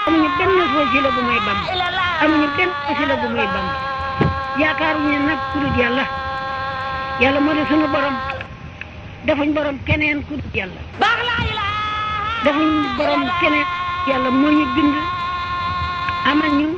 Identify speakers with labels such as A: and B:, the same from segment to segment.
A: amuñu benn wasila bu may Bamba amuñu benn wasila bu may Bamba yaakaaruñu nag ku dul yàlla yàlla moo di sunu borom defuñ borom keneen ku dul yàlla defuñ borom keneen yàlla moo ñu bind amal ñu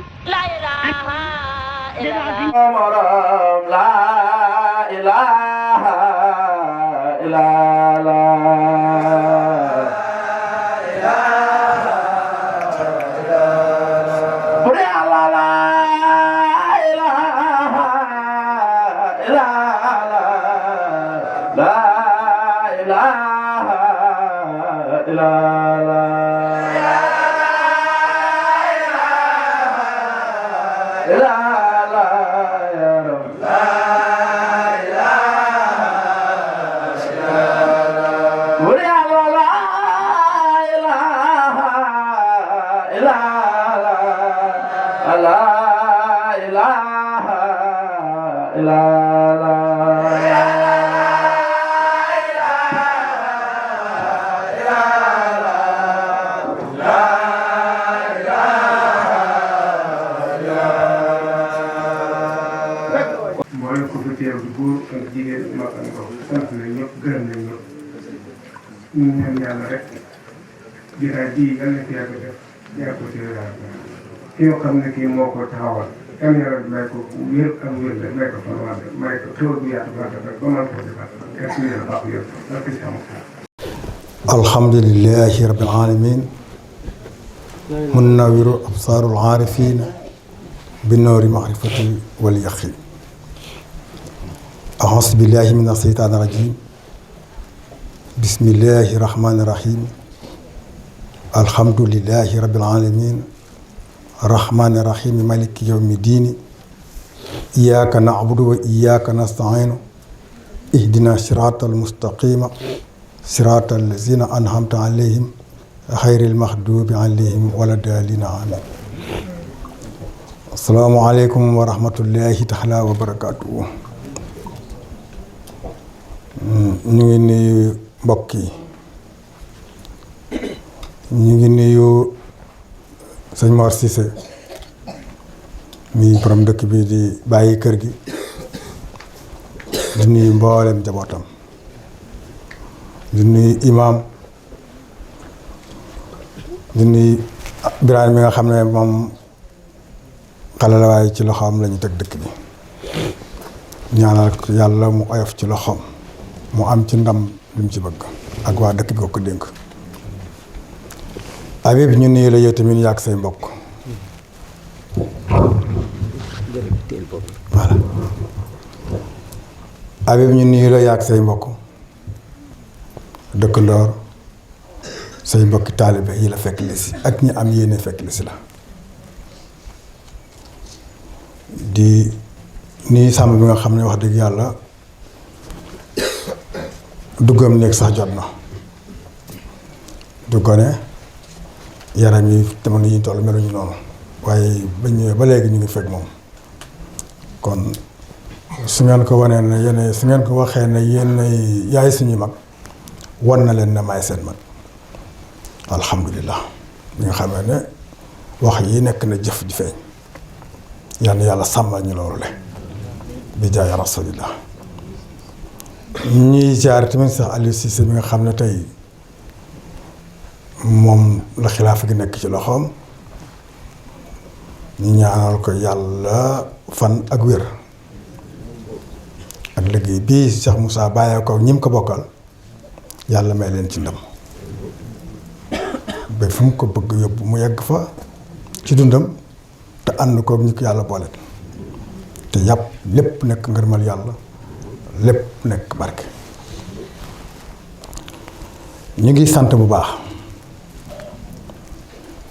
B: ki nga xam ne kii moo ko taxawal kan yàlla may ko wér ak wér la may ko fan wàll may ko xéwal bu yaatu ba mën ko defal est-ce que baax yëpp la ko si am.
C: alhamdulillahi rabbil alamin munawwiru absaarul aarifin bi noori maarifati wal yaqin a'uuzu billahi mina shaytaani rajim bismillahi rahmaani rahim alhamdulillahi rabbil alamin rahmaani rahiim maliki yawmi diini iyyaka na'budu wa iyyaka nasta'iinu ihdina siraatal mustaqiima siraatal laziina an'amta alayhim xayril maxduubi alayhim wala daalliina amiin. assalaamu aleykum wa rahmatullahi taala wa barakaatuhu. ñu ngi nuyu mbokk yi ñu ngi nuyu sëñ Mor Cissé mi borom dëkk bi di bàyyi kër gi di nuyu mboolem njabootam di nuyu imaam di nuyu Birane mi nga xam ne moom xale la waaye ci loxoom la ñu teg dëkk bi ñaanal ko yàlla mu oyof ci loxoom mu am ci ndam li mu ci bëgg ak waa dëkk bi ko dénk. Habib ñu nuyu la yow tamit yàgg say mbokk voilà Habib ñu nuyu la yàgg say mbokk dëkkandoor say mbokki taalibe yi la fekk li si ak ñi am yéene fekk li si la di nuyu sàmm bi nga xam ne wax dëgg yàlla duggam néeg sax jot na du gone yaram yi jamono yi ñu toll meluñu noonu waaye ba ñëwee ba léegi ñu ngi fekk moom kon su ngeen ko wanee ne yéen su ngeen ko waxee ne yéen yaay suñu mag wan na leen ne maay seen mag alhamdulilah bi nga xamee ne wax yi nekk na jëf ji feeñ yal na yàlla sàmmal ñu loolu le bi jaay rasulillah ñuy jaar tamit sax Aliou Cissé mi nga xam ne tey moom la xilaafa gi nekk ci loxoom ñu ñaanal ko yàlla fan ak wér ak liggéey bii Cheikh Moussa bàyyee ko ñim ko bokkal yàlla may leen ci ndam ba fu mu ko bëgg yóbbu mu yegg fa ci dundam te ànd koog ñi ko yàlla boole te yàpp lépp nekk ngërmal yàlla lépp nekk barke. ñu ngi sant bu baax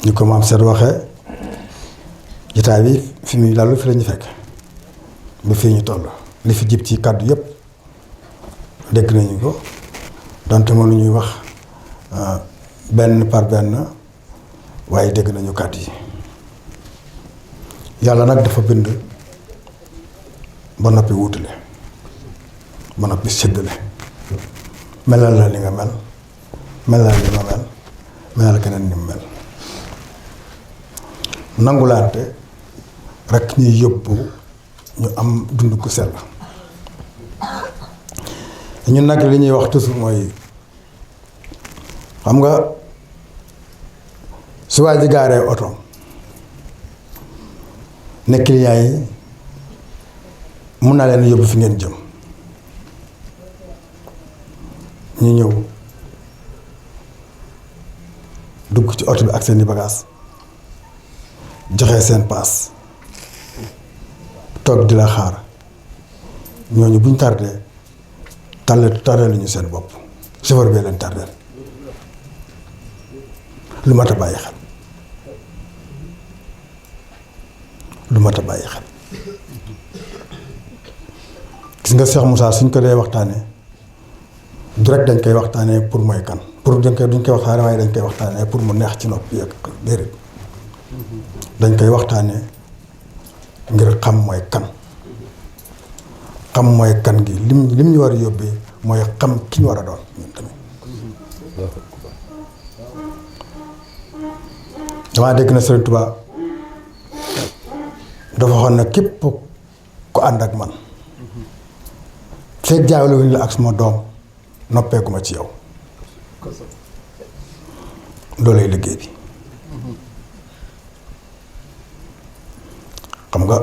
C: ñu ko maam seet waxee jotaay bi fi muy lalu fi la ñu fekk ba fii ñu toll li fi jib ci kàddu yëpp dégg nañu ko donte mënuñuy wax benn par benn waaye dégg nañu kàddu yi yàlla nag dafa bind ba noppi wutale ba noppi séddale melal la li nga mel melal li ma mel melal keneen ni mu mel nangulaante rek ñuy yóbbu ñu am dund gu sell. ñun nag li ñuy wax toujours mooy xam nga su waa ji gaaree oto ne client yi mun naa leen yóbbu fi ngeen jëm ñu ñëw dugg ci oto bi ak seeni bagage joxe seen paas toog di la xaar ñooñu buñ tardé tardé lu ñu seen bopp chauffeur bee leen tardé lu mat a bàyyi xel lu mat a bàyyi xel gis nga Cheikh Moussa suñ ko dee waxtaanee du rek dañ koy waxtaanee pour mooy kan pour duñ koy waxtaanee waaye dañ koy waxtaanee pour mu neex ci nopp yeeg déedéet dañ koy waxtaanee ngir xam mooy kan xam mooy kan gi lim ñu war a yóbbee mooy xam ki ñu war a doon ñun tamit. damaa dégg na Serigne Touba dafa waxoon ne képp ku ànd ak man fekk jaawale wuñ la ak suma doom noppeekuma ci yow loolay liggéey bi. xam nga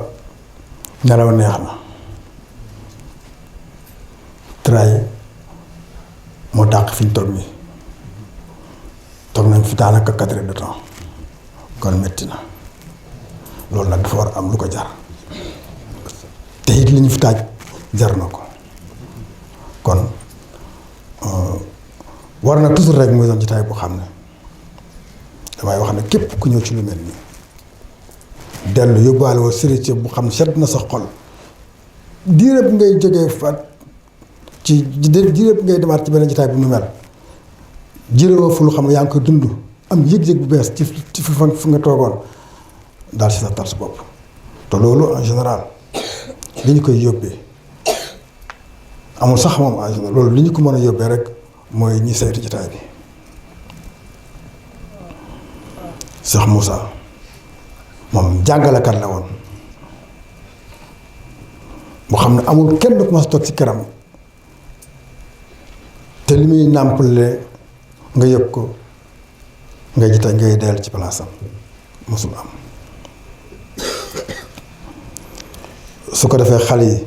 C: nelaw neex na tray moo dàq fi ñu toog nii toog nañ fi daanaka 4 heures de temps kon metti na loolu nag dafa war a am lu ko jar te it li ñu fi taaj jar na ko kon war na toujours rek muy doon jotaay bu xam ne damay wax ne képp ku ñëw ci lu mel nii dellu yóbbaale woo sérité bu xam ne sedd na sa xol diirëb ngay jógee fa ci diirëb ngay demaat ci beneen jotaay bu nu mel jirewoo fu lu xam ne yaa ngi koy dund am yëg-yëg bu bees ci fu nga toogoon daal si sa tal sa bopp te loolu en général li ñu koy yóbbee amul sax moom en général loolu li ñu ko mën a yóbbee rek mooy ñi saytu jotaay bi. Cheikh Moussa moom jàngalekat la woon boo xam ne amul kenn ku mas toog ci këram te li muy nàmpale nga yëg ko ngay jita ngay dell ci palaasam mosul am. su ko defee xale yi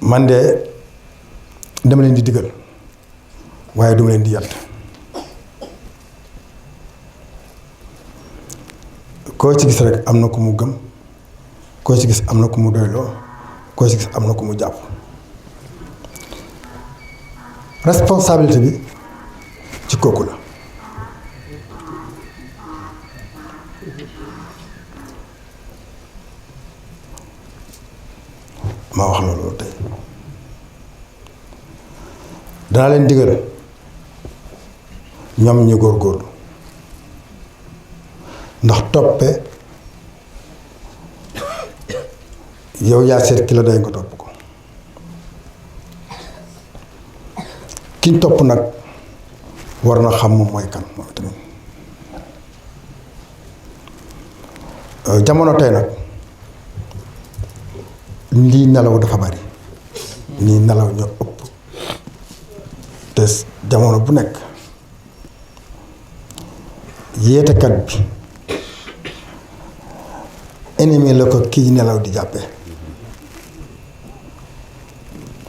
C: man de dama leen di digal waaye duma leen di yàtt. koo ci gis rek am na ku mu gëm koo ci gis am na ku mu doyloo koo ci gis am na ku mu jàpp. responsabilité bi ci kooku la. ma wax la loolu tey danaa leen digal ñoom ñu góorgóorlu ndax toppe yow yaa seet ki la doy nga topp ko kiñ topp nag war na xam moom mooy kan moom tamit. jamono tey nag lii nelaw dafa bari lii nelaw ñoo ëpp te jamono bu nekk yéetekat bi ennemi la ko kii nelaw di jàppee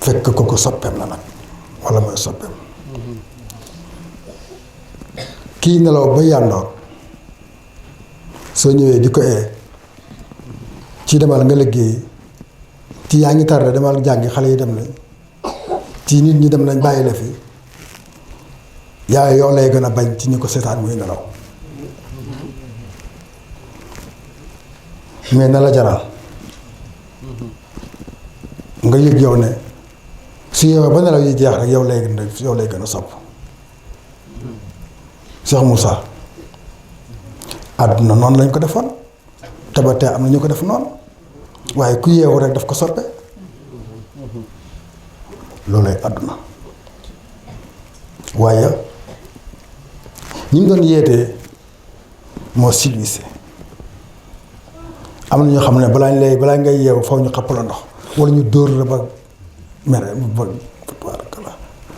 C: fekk ko soppeem la nag walla mooy soppeem kii nelaw ba yàndoor soo ñëwee di ko ci demal nga liggéey ci yaa ngi tardé demal jàngi xale yi dem nañ ci nit ñi dem nañ bàyyi la fi yaa yow lay gën a bañ ci ñi ko seetaan muy nelaw mais na la jaral nga yëg yow ne su yow ba nelaw yi jeex rek yow lay gën a sopp. Cheikh Moussa àdduna noonu lañ ko defoon te ba tey am na ñu ko def noonu waaye ku yeewu rek daf ko soppe loolay àdduna waaye ñi mu doon yeetee moo silvissé. am na ñoo xam ne balaa ngay yeewu faw ñu xapp la ndox wala ñu dóor la ba mere ba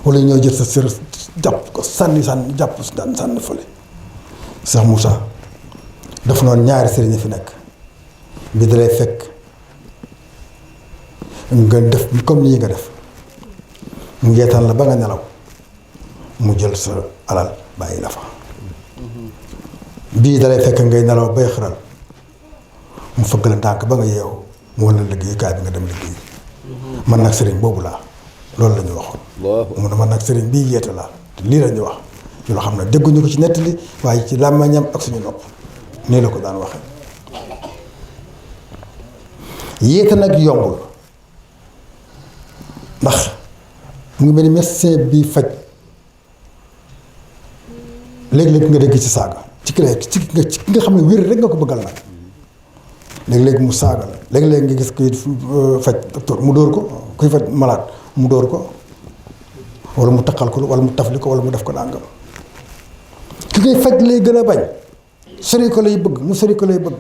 C: wala ñoo jël sa sër jàpp ko sànni jàpp sànni fële. Cheikh Moussa dafa noonu ñaari sëriñ fi nekk bi dalay fekk nga def comme nii nga def mu yeetaan la ba nga nelaw mu jël sa alal bàyyi la fa. bii dalay fekk ngay nelaw bay xëral mu fëgg la ndànk ba nga yeewu mu wan la liggéeyukaay bi nga dem liggéey. man nag sëriñ boobu laa loolu la ñu waxoon. mu ne man nag sëriñ bii yeete laa te lii la ñu wax ñu loo xam ne dégguñu ko ci nettali waaye ci làmmiñam ak suñu nopp nii la ko daan waxee. yeete nag yombul ndax mu ngi mel ni médecin bii faj léeg-léeg nga dégg ci saaga ci ki nga xam ne wér rek nga ko bëggal nag léeg-léeg mu saaga la léeg-léeg nga gis kuy faj docteur mu dóor ko kuy faj malade mu dóor ko wala mu taqal ko wala mu tafli ko wala mu def ko nangam ki koy faj lay gën a bañ sori ko lay bëgg mu sori ko lay bëgg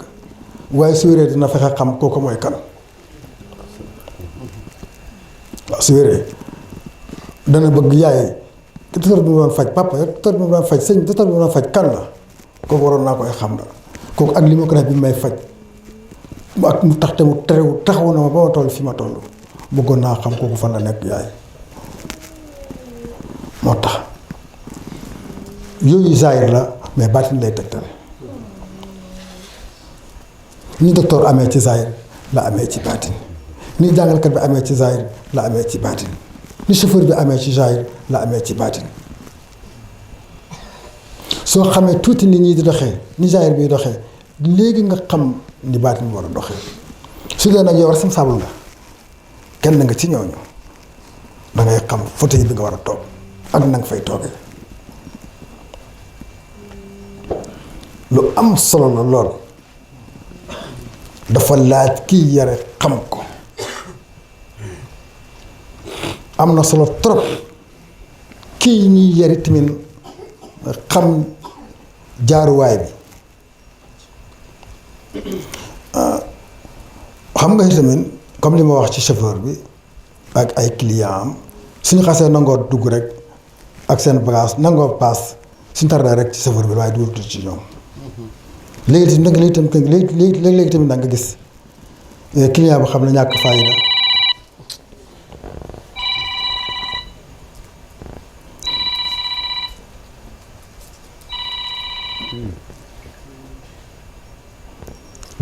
C: waaye su wéree dina fexe xam kooku mooy kan. waaw su wéree dana bëgg yaay docteur bi mu doon faj papa docteur bi mu doon faj sëñ docteur bi mu doon faj kan la kooku waroon naa koy xam na kooku ak li ma ko def bi may faj ak mu tax te mu terewu taxaw na ma ba ma toll fi ma toll bëggoon naa xam kooku fan la nekk yaay. moo tax yooyu zaahir la mais baatin lay tegtale ni docteur amee ci zaahir la amee ci baatin ni jàngalkat bi amee ci zaahir la amee ci baatin ni chauffeur bi amee ci zaahir la amee ci baatin soo xamee tuuti nit ñi di doxee ni zaahir bi doxee léegi nga xam ni baatin bi war a doxee su dee nag yow responsable nga kenn nga ci ñooñu dangay xam fauteuil bi nga war a toog ak na nga fay toogee lu am solo la lool dafa laaj kii yare xam ko am na solo trop kii ñuy yari tamit xam jaaruwaay bi xam nga tamit comme li ma wax ci chauffeur bi ak ay client am suñu xasee nangoo dugg rek ak seen bagage nangoo paas suñu tardé rek ci chauffeur bi waaye du ci ñoom léegi tamit da nga gis client bu xam ne ñàkk fayda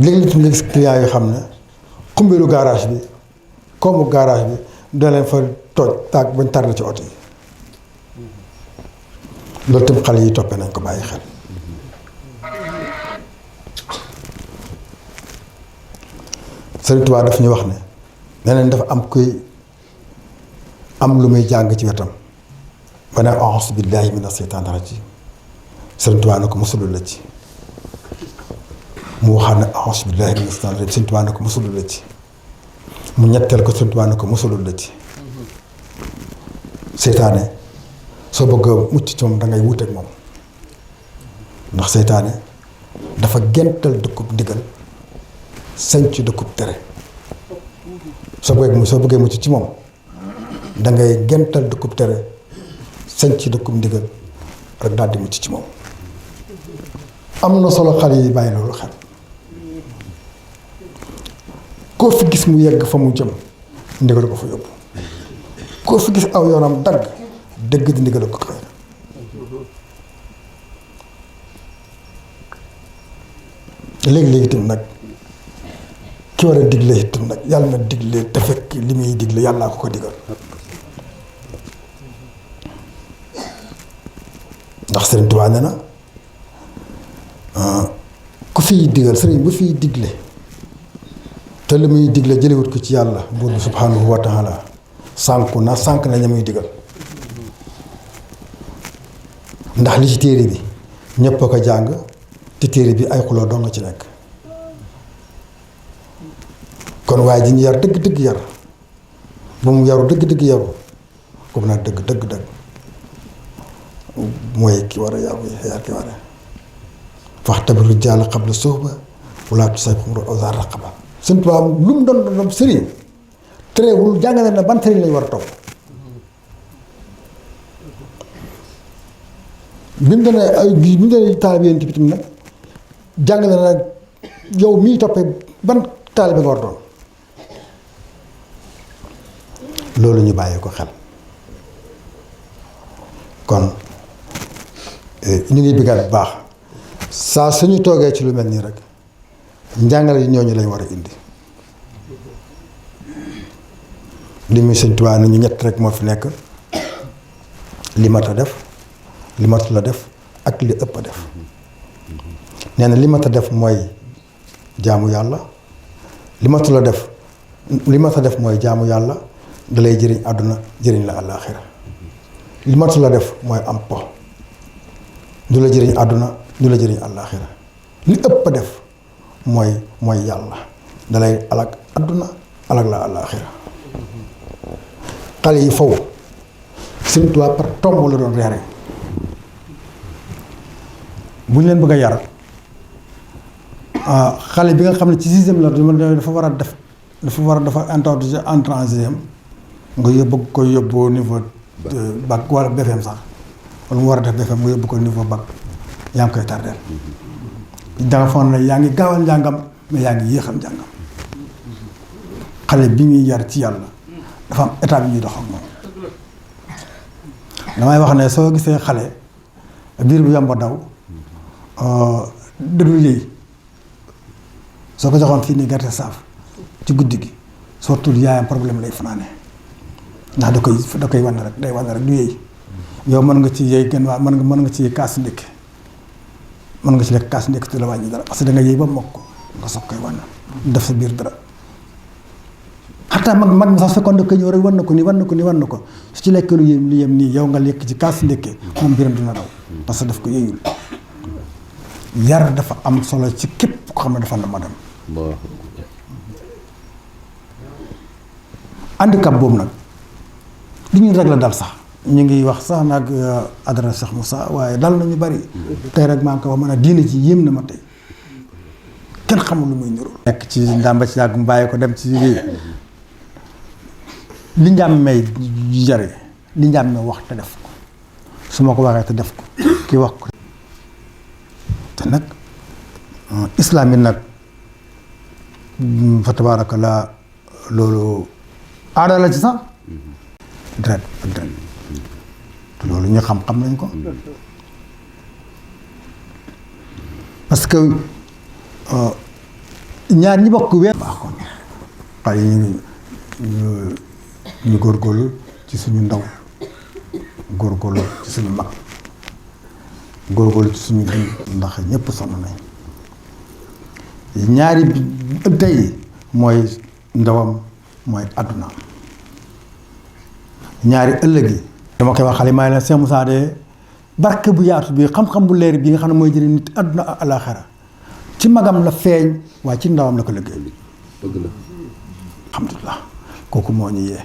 C: léegi tamit nga gis client yoo xam ne xumbeelu garage bi koomu garage bi da leen fa tooj taag bañ tardé ci oto yi loolu tam xale yi toppee nañ ko bàyyi xel Sëriñ Tuubaa daf ñu wax ne neneen dafa am kuy am lu muy jàng ci wetam ba ne a'uuzu billaahi mina seytaani rajiim Sëriñ Tuubaa ne ko mosulul la ci mu waxaat ne a'uuzu billaahi mina seytaani rajiim Sëriñ Tuubaa ne ko mosulul la ci mu ñetteel ko Sëriñ Tuubaa ne ko mosulul la ci seytaane soo bëgg a mucc ci moom da ngay wuteek moom ndax seytaane dafa gental dëkkub ndigal sañ ci dëkkub tere soo bëggee mucc ci moom da ngay gental dëkkub tere sañ ci dëkkub ndigal rek daal di mucc ci moom. am na solo xale yi bàyyi loolu xel koo fi gis mu yegg fa mu jëm ndigal ko fa yóbbu koo fi gis aw yoonam dagg dëgg di ndigal ko xëy léegi-léegi itam nag ki war a digle itam nag yàlla na digle te fekk li muy digle yàllaa ko digal ndax Sëriñ Tuubaa nee na ku fiy digal sëriñ bu fiy digle te li muy digle jëlewut ko ci yàlla buur bi subhanahu wa taala sànk na ña muy digal ndax li ci téere bi ñëpp a ko jàng te téere bi ay xuloo doo nga ci nekk kon waaye ji ñu yar dëgg-dëgg yar ba mu yaru dëgg-dëgg yaru ko nag dëgg mooy ki war a yar ki war a faxtabiru jaal qabla suhba wala tusayb xumru awsar raqaba. Sëñ Tuubaa lu mu doon sëriñ terewul jàngale na ban sëriñ lañ war a topp. bi mu doonee taalibe Yonent bi tamit nag jàngale na yow mii toppee ban taalibe nga war doon. loolu ñu bàyyi ko xel kon ñu ngi bëggaat bu baax saa suñu toogee ci lu mel nii rek njàngale yi ñooñu lañ war a indi. li muy Sëñ Tuubaa nañu ñett rek moo fi nekk li mat a def li matu la def ak li ëpp a def. nee na li mat a def mooy jaamu yàlla li matu la def li mat a def mooy jaamu yàlla da lay jëriñ àdduna jëriñ la àllaaxira. li matu la def mooy am po du la jëriñ àdduna du la jëriñ àllaaxira. li ëpp a def mooy yàlla da lay alag àdduna alag la àllaaxira. xale yi faw Sëñ Tuubaa par tomb la doon reere bu ñu leen bëgg a yar xale bi nga xam ne ci sixième la dafa war a dafa introduire entrée en sixième nga bëgg ko yóbbu niveau bac wala BFEM sax wala mu war a def BFEM nga yóbbu ko niveau bac yaa ngi koy tardeel. danga foog ne yaa ngi gaawal njàngam mais yaa ngi yéexal njàngam. xale bi ñuy yar ci yàlla dafa am étape yi ñuy dox ak moom. damay wax ne soo gisee xale biir bu yomb daw dëddu yëy soo ko joxoon fii nii gerte saaf ci guddi gi soo tudd yaayam problème lay fanaane ndax da koy wan rek day wan rek du yëy. yow mën nga ci yëy gën waa mën nga ci kaas ndékki mën nga ci lekk kaas ndékki te la wàññi dara parce que da nga yëy ba mokk ko nga soog koy wan def sa biir dara. xataa mag mi sax fekkoon da koy ñëw rek wan na ko su ci lekk lu yem nii yow nga lekk ci kaas ndékkee moom biram dina daw parce que daf ko yëyul. yar dafa am solo ci képp ko xam ne dafa na madam handicap boobu nag li ñu rek la dal sax ñu ngi wax sax nag adresse Cheikh Moussa waaye dal na ñu bari tey rek maa ngi ko wax mën a diine ci yéem na ma tey kenn xamul lu muy niru nekk ci ndàmba ci yàgg mu bàyyi ko dem ci li njàm may jare li njàm may wax te def ko su ma ko waxee te def ko kii wax ko te nag islam yi nag fa tabaarakallaa loolu aada la ci sax deret te loolu ñu xam-xam nañ ko parce que ñaar ñi bokk weer baax kon xale yi ñu góorgóorlu ci suñu ndaw góorgóorlu ci suñu mag góorgóorlu ci suñu dund ndax ñëpp sonn nañ ñaari tey mooy ndawam mooy àdduna ñaari ëllëg yi dama koy wax xale maa ngi leen Cheikh Moussa de barke bu yaatu bi xam-xam bu leer bi nga xam ne mooy jëriñ nit àdduna ak alaaxira ci magam la feeñ waaye ci ndawam la ko liggéey dëgg la alhamdulilah kooku moo ñu yee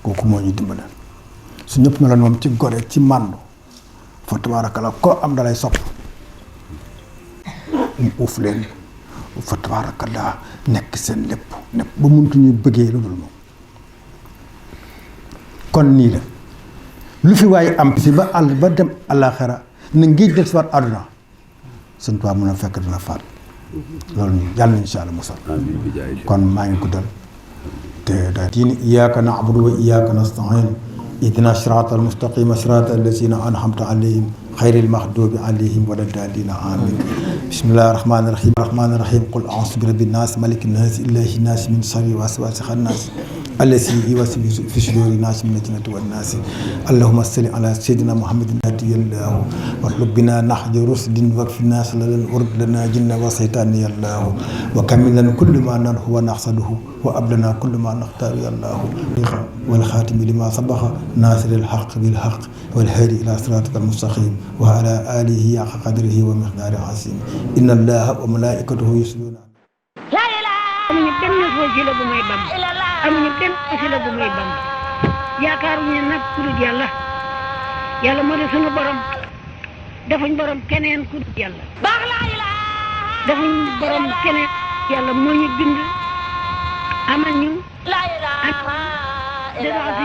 C: kooku moo ñu dimbale su ñëpp meloon moom ci gore ci màndu fa tabaarakallaa koo am dalay sopp mu uuf leen fa tabaarakallaa nekk seen lépp ba muntu ñu bëggee lu dul moom kon nii la lu fi waaye am si ba àll ba dem àllaaxira na ngiej del si waat àdduna Sëñ Tuubaa mën a fekk dina faat loolu ñu yàlla nañu insha Allah musal kon maa ngi guddal te da diini iyyaaka na'budu wa iyyaaka nasta'iin ihdina siraatal mustaqiima siraatal laziina an'amta alayhim xayril maxduubi alayhim wala daalliin amiin bismillaahi rahmaani rahiim qul a'uuzu bi rabbin naas malikin naas ilaahin naas min sharri waswaasil xannaas الذي يوسوس في صدور الناس من الجنة والناس اللهم صل على سيدنا محمد هدي الله واطلب بنا نحج رشد واكفنا الناس الورد لنا جن وشيطان يا الله وكمل لنا كل ما نرهو ونحصده وأبلنا كل ما نختار يا الله والخاتم لما سبق ناصر الحق بالحق والهادي إلى صراطك المستقيم وعلى آله حق قدره ومقداره عظيم إن الله وملائكته يصلون
A: amuñu benn wasila bu may bam yaakaaruñu nag ku dul yàlla yàlla moo di sunu borom defuñ borom keneen ku dul yàlla defuñ borom keneen yàlla moo ñu bind amal ñu